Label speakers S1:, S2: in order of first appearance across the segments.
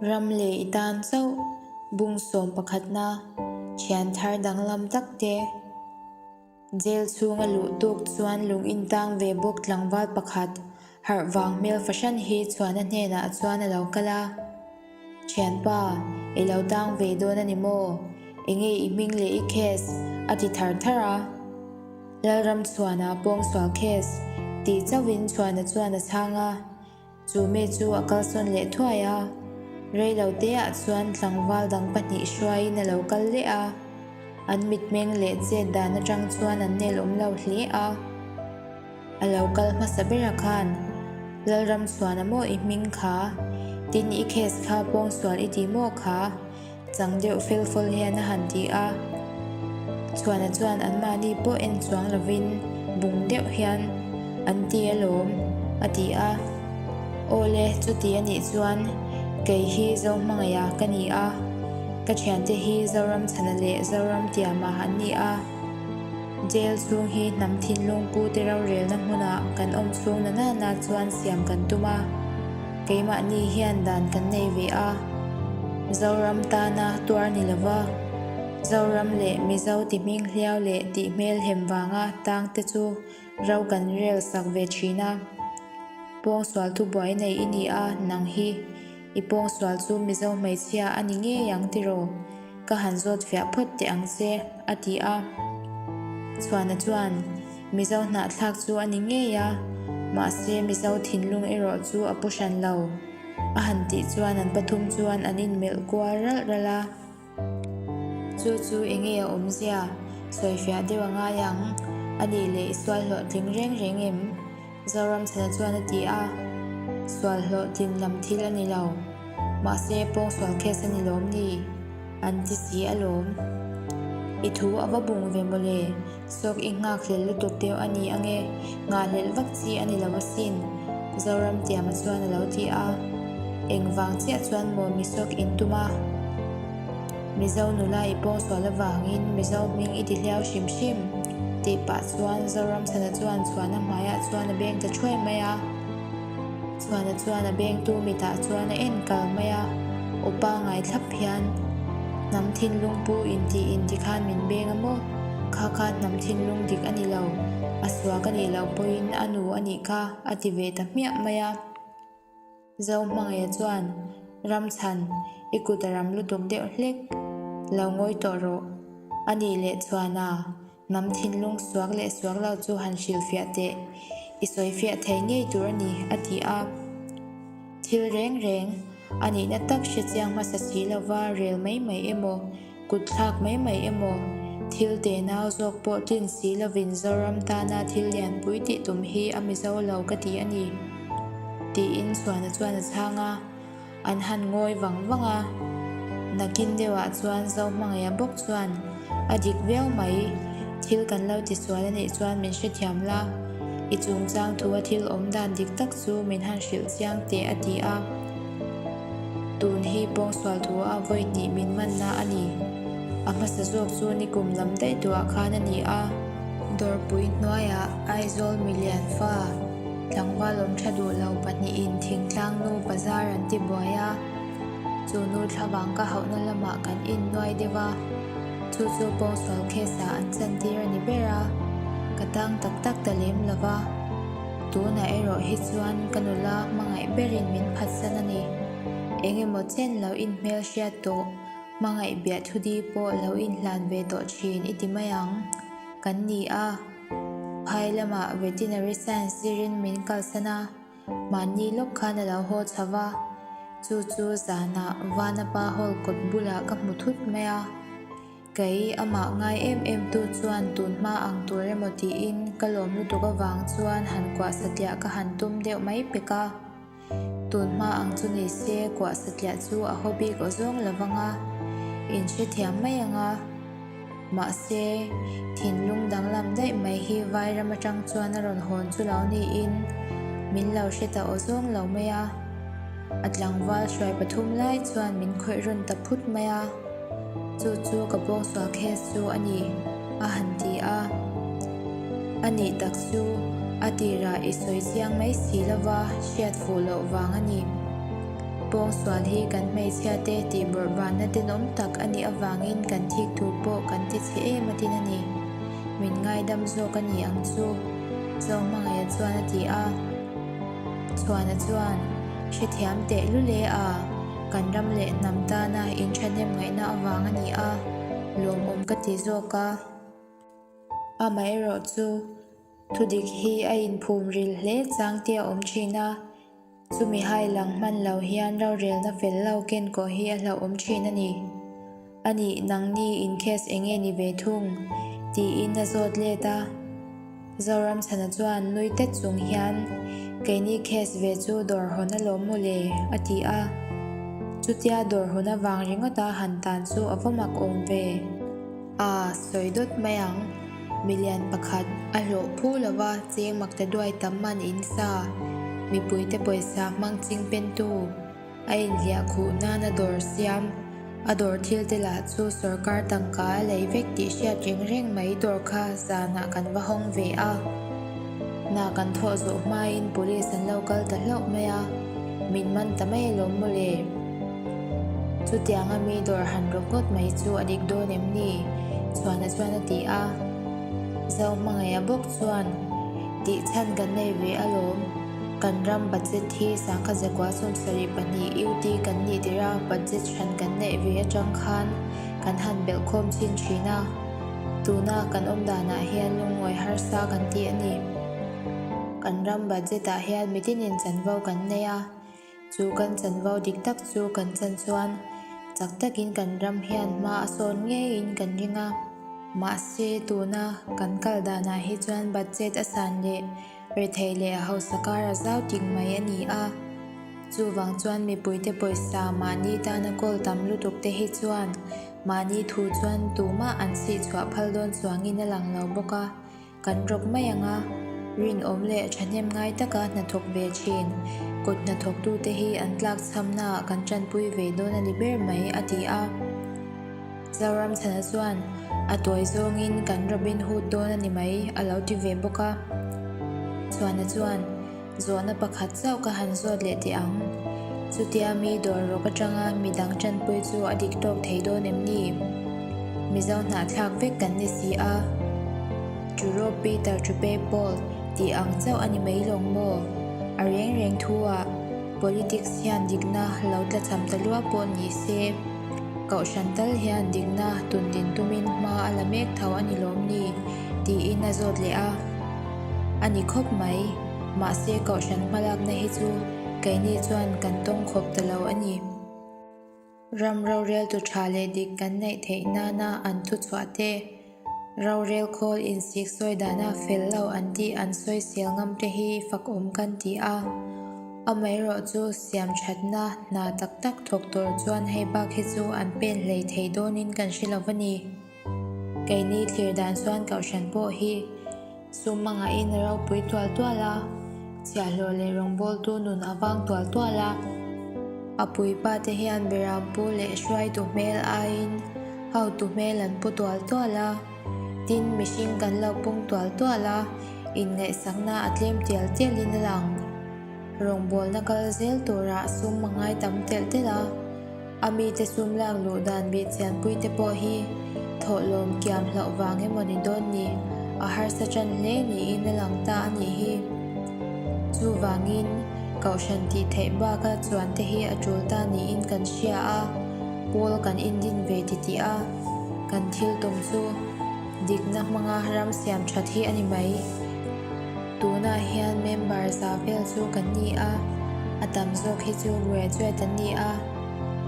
S1: Ram leh i tan chauh bung sawm pakhatna thian thar danglam tak te. Jail chhunga luh tuk chuan lung intang ve bawk tlangval pakhat harh vang hmel fahran hi chhuahna hnenah chuan a lo kal a. Thianpa, i lo tang ve dawn a ni maw? Enge i hming leh i case? a ti thar thar a. Lalramchhuana pawngsual case tih chauhin Chhuana chuan a chhang a. Chu mi chu a kalsawn leh thuai a, rei lo teah chuan tlangval dang pahnih hruaiin a lo kal leh a, an mitmeng leh chet dan atang chuan an nel awm lo hle a. A lo kal hmasa berah khan, Lalramchhuana maw i hming kha? Tin i case kha pawngsual i ti maw kha? Chang deuh fel fawl hian a han ti a. Chhuana chuan anmahni pawh en chuang lovin bung deuh hian an ti alawm, a ti a. Aw le, chuti a nih chuan kei hi Zohmangaiha ka ni a, ka thiante hi Zoramchhana leh Zoramtiama an ni a. Jail chhung hi hnam thinlung pute rorelna hmunah kan awm chhung na nana chuan siam kan tum a. Keimahni hian dan kan nei ve a, Zoram tana tuar ni lova, Zoram leh Mizo ti hming hliau leh tih hmel hem vanga tang te chu ro kan rel sak ve thin a. Pawngsual thubuai nei i ni a, nang hi i pawngsual chu Mizo hmeichhia a ni ngei ang tiraw? Ka han zawt fiah phawt teh ang che, a ti a. Chhuana chuan, Mizo hnahthlak chu a ni ngei a, mahse Mizo thinlung erawh chu a pu hran lo, a han tih chuan an pathum chuan an inmelh kual ralh ralh a. Chu chu enge a awmzia? Sawifiah deuh a ngai ang, a nih leh i sual hlawhtling reng reng em? Zoramchhana chuan a ti a, Sual hlawhtlin lam thil a ni lo. Mahse, pawngsual case a ni lawm ni? An ti si alawm. I thu a va bung ve mawle, sawk i nghakhlel lutuk deuh a ni ange, nghahhlelh vak chi a ni lo asin, Zoramtiama chuan a lo ti a. Engvang chiah chuan maw mi sawk in tum a? Mizo nula i pawngsual avangin Mizo hming i ti hliau hrim hrim, tih pah chuan Zoramchhana chuan chhuahna hmaiah chuan a beng ta thuai mai a. Chhuana chuan a bengtu mitah chuan a en kal mai a, Upa ngaithlap hian hnam thinlung pu intih inti khan min beng a maw? Kha kha hnam thinlung dik a ni lo, a suak a nih loh pawhin a nu a nih kha, a ti ve ta hmiah mai a. Zohmangaia chuan, Ramchhan, i kut a ram lutuk deuh hlek. Lo ngawi tawh rawh. A nih leh Chhuana, hnam thinlung suak leh suak lo chu han hrilhfiah teh. I sawifiah thei ngei tur a ni, a ti a. Thil reng reng, a nihna tak hrechiang hmasa si lova rel mai mai emaw, Kut thlak mai mai emaw, thil te nau zawk pawh tlin si lovin Zoram tana thil lianpui tih tum hi a Mizo lo ka ti a ni, tiin Chhuana chuan a chhang a, an han ngawi vang vang a. Nakin deuhah chuan Zohmangaia bawk chuan, A dik viau mai, thil kan lo tisual a nih chuan min hrethiam la, i chungchang thu a thil awm dan dik tak chu min han hrilh chiang teh a ti a. Tun hi pawngsual thu a vawi hnih min manna a ni. A hmasa zawk chu nikum lam daih duah khan a ni a. Dawrpui hnuaiah Aizawl milian fa tlangval awm tha duh lo pahnihin thingtlang nu bazar an ti buai a. Chu nu thlavang ka hauhna lamah kan innuai deuh a, chu chu pawngsual case ah an chantir a ni ber a, ka tang tak tak ta lem lo va. Tunah erawh hi chuan ka nula hmangaih berin min phatsan a ni. Eng emaw chen lo inhmel hriat tawh, hmangaih biah thudi pawh lo inhlan ve tawh thin i ti mai ang. Kan ni a, phai lamah veterinary science zirin min kalsan a, mahni lawk khan a lo haw chho va. Chu chu zanah Vanapa hall kawt bulah ka hmu thut mai a. Kei amah ngai em em tu chuan tun hma ang tur emaw tiin ka lawm lutuk avang chuan han kuah satliah ka han tum deuh mai pek a. Tun hma ang chu ni se kuah satliah chu a haw bik aw zawng lo vang a, in hrethiam mai ang a. Mahse, thinlung danglam daih mai hi Vairam atang chuan a rawn hawn chu lo niin min lo hre ta aw zawng lo mai a. A tlangval hruai pathum lai chuan min khawih rawn ta phut mai a. Chu chu ka pawngsual case chu a ni, a han ti a. A nih tak chu, a tirah i sawi chiang mai si lova hriat fuh loh vang a ni. Pawngsual hi kan hmeichhiate tih bawrhbanna tenawm tak a nih avangin kan thik thu pawh kan ti chhe em atin a ni. Min ngaidam zawk a ni ang chu, Zohmangaia chuan a ti a. Chhuana chuan, Hrethiam teh lule a, kan ram leh hnam tana inthahnem ngaihna avang a ni a, lawmawm ka ti zawk a. Amaherawhchu, thudik hi a inphum ril hle chang te a awm thin a, chumi hai lang hman lo hian rorelna fel lo ken kawh hi a hlauhawm thin a ni. A nih nangni in case eng nge ni ve thung? tiin a zawt let a. Zoramchhana chuan nui tet chung hian, Keini case ve chu dawr hawn alawm mawle, a ti a. Chutia dawr hawn avang ringawta han tan chu a va mak awm ve. A sawi dawt mai ang. Milian pakhat a hlawh phu lova cheng mak ta duai tam man in sa, mipuite pawisa hmang ching pentu, a inhliah khuh nana dawr siam, a dawr thil te lah chu sorkar tangka a lei vek tih hriat reng reng mai dawr kha zanah kan va hawng ve a. Hna kan thawh zawh hmain police an lo kal ta hlauh mai a, min man ta mai alawm mawle. Chutianga mi dawr han rawk ngawt mai chu a dik dawn em ni? Chhuana chuan a ti a. Zohmangaih a bawk chuan, Tih chhan kan nei ve alawm. Kan ram budget hi sangkhat zakua 72 UT kan nih tirh a, budget hran kan neih ve atang khan kan han belh khawm chin thin a. Tuna kan awm danah hian lungngawi harsa kan ti a ni. Kan ram budget ah hian mitinin chanvo kan nei a. Chu kan chanvo dik tak chu kan chan chuan chak takin kan ram hian hma a sawn ngeiin kan ring a. Mahse tuna kan kal danah hi chuan budget a san leh rethei leh hausa kar a zau ting mai a ni a. Chuvang chuan mipuite pawisa mahni tana kawl tam lutuk te hi chuan mahni thu chuan tumah an sihchhuah phal dawn chuangin a lang lo bawk a. Kan rawk mai ang a, rinawm leh thahnem ngai taka hnathawk ve thin. Kut hnathawktute hi an tlakchhamnaah kan tanpui ve dawn a ni ber mai, a ti a. Zoramchhana chuan, A tawi zawngin kan Robin Hood dawn a ni mai, a lo ti ve bawk a. Chhuana chuan, Zawhna pakhat chauh ka han zawt leh teh ang. Chutia mi dawr rawk atanga mi dang tanpui chu a dik tawk thei dawn em ni? Mizo hnahthlak vek kan ni si a. To rob Peter to pay Paul tih ang chauh a ni mai lawng maw? A reng reng thu ah politics hian dikna lo tlachham ta lua pawh ni se, Kohhran tal hian dikna tundin tumin hma a la mek tho a ni lawm ni? tiin a zawt leh a. A ni khawp mai, mahse kohhran hmalakna hi chu keini chuan kan tawng khawp ta lo a ni. Ram roreltu tha leh dik kan neih theih nana an thuchhuah te, rorel khawl insik sawi dana fel lo an tih an sawisel ngam te hi fakawm kan ti a. Amaherawh chu siam thatna hna tak tak thawk tur chuan hei bak hi chu an pen hlei thei dawnin kan hre lo va ni. Keini thlir dan chuan kohhran pawh hi sum a ngahin a ropui tual tual a, chhiahhlawh leh rawngbawltu nun a vang tual tual a. A puipa te hian Berampu leh hruaitu hmel aiin hotu hmel an pu tual tual a, tin mihring kan lo pung tual tual a, inngaihsakna a tlem tial tialin a lang. Rawngbawlna kal zel turah sum a ngai tam telh telh a. A mite sum lak luh dan bih chianpui te pawh hi thawhlawm kiam hlauh vang emaw ni dawn ni, a harsa tan hle niin a lang ta a nih hi. Chuvangin, Kohhran tih theih baka chuan te hi a tul ta niin kan hria a, pawl kan indin ve titih a, kan thil tum chu dikna hmanga ram siam that hi a ni mai. Tunah hian member za vel chu kan ni a, a tam zawk hi chu graduate an ni a,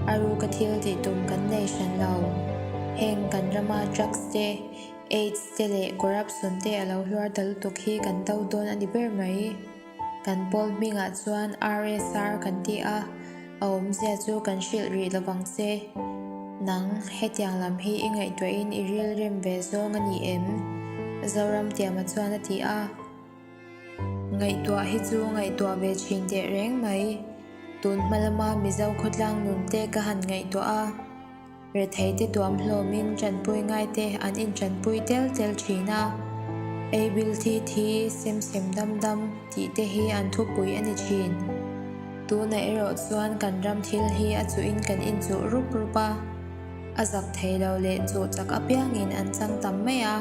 S1: a ruka thil tih tum kan nei hran lo. Heng kan rama drugs te, aids te leh corruption te a lo hluar ta lutuk hi kan do dawn a ni ber mai. Kan pawl hmingah chuan RSR kan ti a, a awmzia chu kan hrilh rih lovang che. Nang, hetiang lam hi i ngaihtuahin i rilrem ve zawng a ni em? Zoramtiama chuan a ti a. Ngaihtuah hi chu ngaihtuah ve thin teh reng mai. Tun hma lama Mizo khawtlang nun te ka han ngaihtuah a. Retheite tuam hlawmin tanpui ngaite an intanpui tel tel thin a, ei bil thi thi, sem sem dam dam tih te hi an thupui a ni thin. Tunah erawh chuan kan ram thil hi a chuhin kan inchuh rup rup a, a zak thei lo leh chuh chak apiangin an chang tam mai a.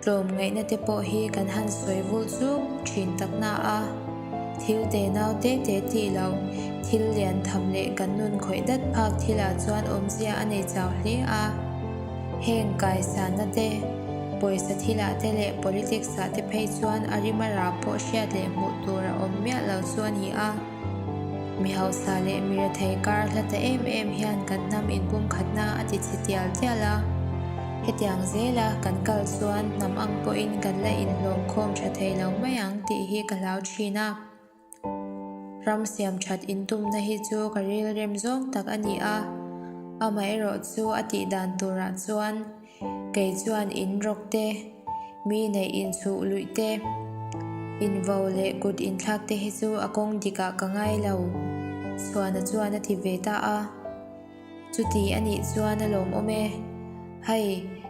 S1: Tlawm ngaihna te pawh hi kan han sawi vul chuk thin tak na a, thil te nau te te tih lo, thil lian tham leh kan nun khawih dat phak thilah chuan awmzia a nei chau hle a. Heng kaisanna te, pawisa thilah te leh politics ah te phei chuan a rim a rah pawh hriat leh hmuh tur a awm miah lo chu a ni a. Mi hausa leh mi rethei kar hla ta em em hian kan hnam inpumkhatna a ti chhe tial tial a. Hetiang zela kan kal chuan hnam ang pawhin kan la inhlawm khawm tha thei lo mai ang tih hi ka hlau thin a. Ram siam that intumna hi chu ka rilrem zawng tak a ni a, amaherawhchu a tih dan turah chuan Kei chuan in rawk te, mi neih inchhuh luih te, invo leh kut inthlak te hi chu a kawng dikah ka ngai lo, Chhuana chuan a ti ve ta a. Chuti a nih chuan a lawmawm e. Hei,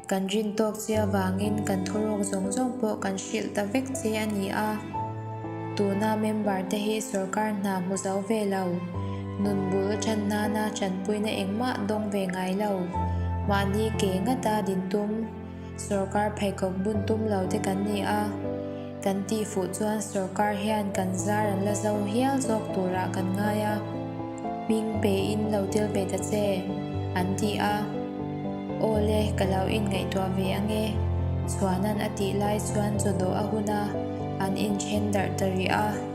S1: kan rin tawk che avangin kan thuruk zawng zawng pawh kan hrilh ta vek che a ni a. Tuna member te hi sorkar hna hmu zo ve lo, nun bul tan nana tanpuina engmah dawng ve ngai lo, mahni ke ngata din tum, sorkar pheikhawk bun tum lo te kan ni a, kan tih fuh chuan sorkar hian kan zar an la zo hial zawk turah kan ngai a, hming pein lo tel ve ta che, an ti a. Aw le, ka lo inngaihtuah ve ange, Chhuanan a tih lai chuan chawdawh a hun a, an inthen darh ta rih a.